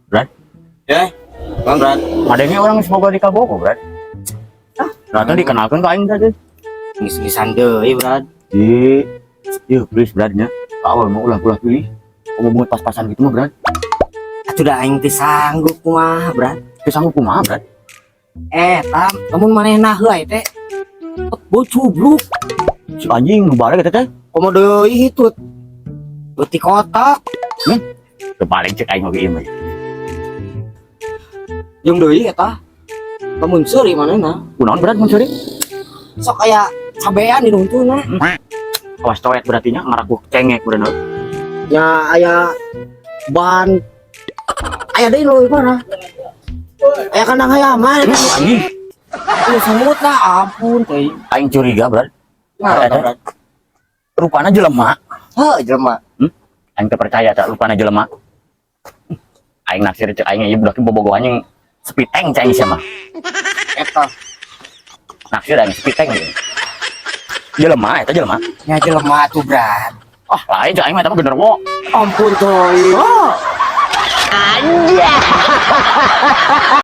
Brad, Ya, Bang Brad. Adanya orang semoga di kabogoh, Brad. Ah, ternyata dikenalkan ke aing tadi. Ngis-ngisan deui, Brad. Di, yuk please, Brad, nya. Awal mau ulah-ulah pilih. Kamu buat pas-pasan gitu mah, Brad. Atuh da aing teh sanggup kumaha, Brad. Teu sanggup kumaha, Brad? Eh, tam, lamun manehna heula teh bocubluk. Si anjing nu bareng eta teh. Komo deui hitut. Beuti kotak. Teu paling cek aing oge ieu mah. Jeung deui eta. Lamun seuri manehna. Kunaon, Brad, mun seuri? Sok aya cabean di nuntuna. Awas coet berarti nya ngaraku cengek bener. Nya aya ban. Aya deui leuwih parah. Aya kandang hayaman. Anjing, Lu semut lah, ampun teh. Aing curiga, Brad. Nah, Eta. Brad. Rupana jelema. Heuh, jelema. Aing teu percaya tak rupana jelema. Aing naksir cek aing ieu budak bobogohan yang speed tank cek aing sia mah. Eta. Naksir aing speed tank gitu. Jelema eta jelema. Nya jelema tuh, Brad. Ah, lain cek aing mah eta mah genderuwo. Ampun teh. Oh. Anjay.